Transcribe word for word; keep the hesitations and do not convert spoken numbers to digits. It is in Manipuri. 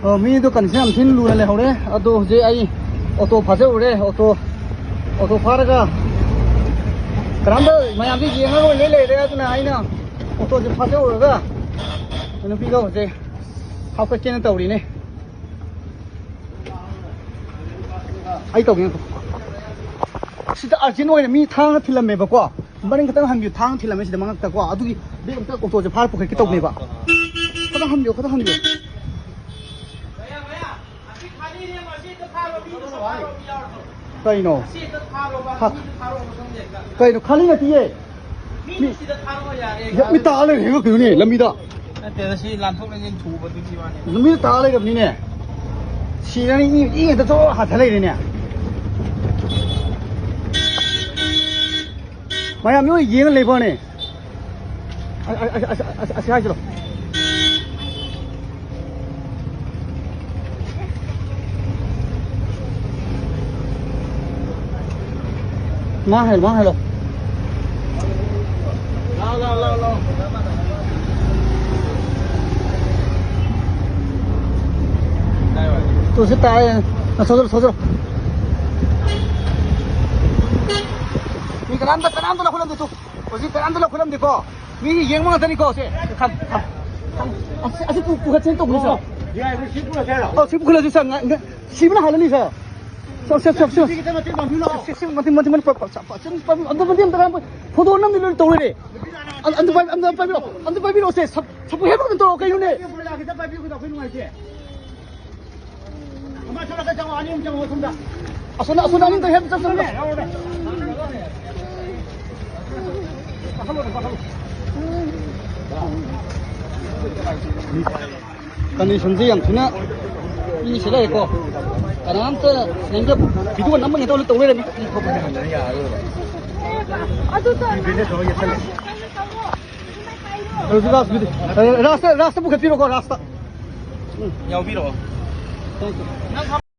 ꯑꯣ, ꯃꯤꯗꯣ condition ꯌꯥꯝ ꯊꯤꯅ ꯂꯨꯅ ꯂꯩꯍꯧꯔꯦ꯫ ꯑꯗꯣ ꯍꯧꯖꯤꯛ ꯑꯩ ꯑꯣꯇꯣ ꯐꯥꯖꯔꯨꯔꯦ꯫ ꯑꯣꯇꯣ, ꯑꯣꯇꯣ ꯐꯥꯔꯒ ꯀꯅꯥꯝꯇ, ꯃꯌꯥꯝꯁꯦ ꯌꯦꯡꯉꯔꯣꯏ ꯂꯩ ꯂꯩꯔꯦ꯫ ꯑꯗꯨꯅ ꯑꯩꯅ ꯑꯣꯇꯣꯁꯦ ꯐꯥꯖꯔꯨꯔꯒ ꯅꯨꯄꯤꯗꯣ ꯍꯧꯖꯤꯛ ꯍꯥꯞꯀꯠꯀꯦꯅ ꯇꯧꯔꯤꯅꯦ꯫ ꯑꯩ ꯇꯧꯒꯦ꯫ ꯁꯤꯗ urgent ꯑꯣꯏꯅ ꯃꯤ ꯊꯥꯡꯅ ꯊꯤꯜꯂꯝꯃꯦꯕꯀꯣ꯫ ꯃꯔꯤꯡ ꯈꯛꯇꯪ ꯍꯟꯕꯤꯌꯨ, ꯊꯥꯡ ꯊꯤꯜꯂꯝꯃꯦ ꯁꯤꯗ ꯃꯉꯛꯇꯀꯣ꯫ ꯑꯗꯨꯒꯤ bag ꯑꯝꯇ ꯑꯣꯇꯣꯁꯦ ꯐꯥꯔ ꯄꯨꯈꯠꯀꯦ ꯇꯧꯕꯅꯦꯕ꯫ ꯈꯤꯇꯪ ꯍꯟꯕꯤꯌꯨ, ꯈꯤꯇꯪ ꯍꯟꯕꯤꯌꯨ꯫ ꯀꯩꯅꯣ? ꯈꯥ-, ꯀꯩꯅꯣ? ꯈꯥꯂꯤ ꯅꯠꯇꯤꯌꯦ꯫ ꯃꯤ, ꯃꯤ ꯇꯥ ꯂꯩꯔꯦ, ꯀꯩꯅꯣꯅꯦ, ꯂꯝꯕꯤꯗ꯫ ꯅꯠꯇꯦꯗ, ꯁꯤ ꯂꯥꯟꯊꯣꯛ ꯂꯥꯟꯁꯤꯟ ꯊꯨꯕꯗꯨꯒꯤ ꯋꯥꯅꯤ꯫ ꯂꯝꯕꯤꯗ ꯇꯥ ꯂꯩꯔꯕꯅꯤꯅꯦ꯫ ꯁꯤꯔꯅꯤ, ꯏ, ꯏ ꯉꯥꯛꯇ ꯆꯣ ꯍꯥꯊ ꯂꯩꯔꯦꯅꯦ꯫ ꯃꯌꯥꯝ ꯂꯣꯏ ꯌꯦꯡꯉ ꯂꯩꯕꯅꯦ꯫ ꯑ-, ꯑ-, ꯑ-, ꯑ-, ꯑ-, ꯑꯁꯤ ꯍꯥꯏꯁꯤꯔꯣ? ꯃꯥ ꯍꯥꯏ, ꯃꯥ ꯍꯥꯏꯂꯣ꯫ ꯂꯥꯎ, ꯂꯥꯎ, ꯂꯥꯎ, ꯂꯥꯎ꯫ ꯇꯨ ꯁꯤ ꯇꯥꯏ꯫ ꯑ, ꯁꯣꯖꯔꯣ, ꯁꯣꯖꯔꯣ꯫ ꯃꯤ ꯀꯅꯥꯝꯇ, ꯀꯅꯥꯝꯇ ꯂꯧꯈꯠꯂꯝꯗꯦ ꯇꯨ꯫ ꯍꯧꯖꯤꯛ ꯀꯅꯥꯝꯇ ꯂꯧꯈꯠꯂꯝꯗꯦꯀꯣ꯫ ꯃꯤ ꯌꯦꯡꯕ ꯉꯥꯛꯇꯅꯤꯀꯣ ꯁꯦ꯫ ꯊꯝ, ꯊꯝ, ꯊꯝ꯫ ꯑꯁꯤ, ꯑꯁꯤ ꯄꯨ-, ꯄꯨꯈꯠꯁꯦꯅ ꯇꯧꯕꯅꯤ ꯁꯦ꯫ ꯌꯥꯏ, ꯁꯤ ꯄꯨꯈꯠꯁꯦ ꯍꯥꯏꯔꯣ? ꯑꯣ, ꯁꯤ ꯄꯨꯈꯠꯂꯁꯤ ꯁꯦ꯫ ꯉ-, ꯉ-, ꯁꯤꯕꯅ ꯍꯥꯜꯂꯅꯤ ꯁꯦ꯫ ꯁꯦ, ꯁꯦ, ꯁꯦ, ꯁꯦ꯫ ꯁꯤ ꯈꯤꯇꯪ ꯃꯇꯦꯡ ꯄꯥꯡꯕꯤꯔꯣ꯫ ꯁꯤ, ꯁꯤ, ꯃꯇꯦꯡ, ꯃꯇꯦꯡ, ꯃꯇꯦꯡ ꯄꯥꯡ-, ꯄꯥꯡ-, ꯄꯥꯡ-, ꯁꯤ, ꯄꯥꯡ-, ꯑꯝꯇ ꯃꯇꯦꯡ ꯑꯝꯇ ꯄꯥꯡ-, ꯐꯣꯇꯣ ꯅꯝꯗꯤ ꯂꯣꯏ ꯇꯧꯔꯦ꯫ ꯑꯝ-, ꯑꯝꯇ ꯄꯥꯏ-, ꯑꯝꯇ ꯄꯥꯏꯕꯤꯔꯣ꯫ ꯑꯝꯇ ꯄꯥꯏꯕꯤꯔꯛꯑꯣꯁꯦ꯫ ꯁꯞ-, ꯁꯞꯄꯣꯔꯠ ꯍꯦꯜꯞ ꯑꯝꯇ ꯇꯧꯔꯛꯑꯣ ꯀꯩꯅꯣꯅꯦ꯫ ꯈꯤꯇꯪ ꯄꯥꯏꯕꯤꯌꯨ, ꯑꯩꯈꯣꯏ ꯅꯨꯡꯉꯥꯏꯇꯦ꯫ ꯑꯃ ꯁꯣꯝ ꯅꯥꯀꯟ ꯆꯪꯉꯣ, ꯑꯅꯤ ꯑꯍꯨꯝ ꯆꯪꯉꯣ ꯁꯣꯝꯗ꯫ ꯑꯁꯣꯝꯗ, ꯑꯁꯣꯝꯗ ꯑꯅꯤ ꯑꯝꯇ ꯍꯦꯜꯞ ꯆꯪ-, ꯆꯪ-, ꯆꯪ-, ꯌꯥꯎꯔꯣꯅꯦ꯫ ꯀꯟꯗꯤꯁꯟꯁꯦ ꯌꯥꯝ ꯊꯤꯅ ꯃꯤꯁꯦ ꯂꯩꯔꯦꯀꯣ꯫ ꯀꯅꯥꯝꯇ ꯁꯤꯗꯩꯗ ꯚꯤꯗꯤꯑꯣ ꯅꯝꯕꯒꯤ ꯇꯧ ꯂꯩꯔꯝꯃꯤ꯫ ꯑꯗꯨ ꯇꯧꯔꯣ꯫ ꯔꯥꯁꯇ, ꯔꯥꯁꯇ ꯄꯨꯈꯠꯄꯤꯔꯣꯀꯣ, ꯔꯥꯁꯇ꯫ ꯎꯝ꯫ ꯌꯥꯎꯕꯤꯔꯛꯑꯣ꯫ Thank you꯫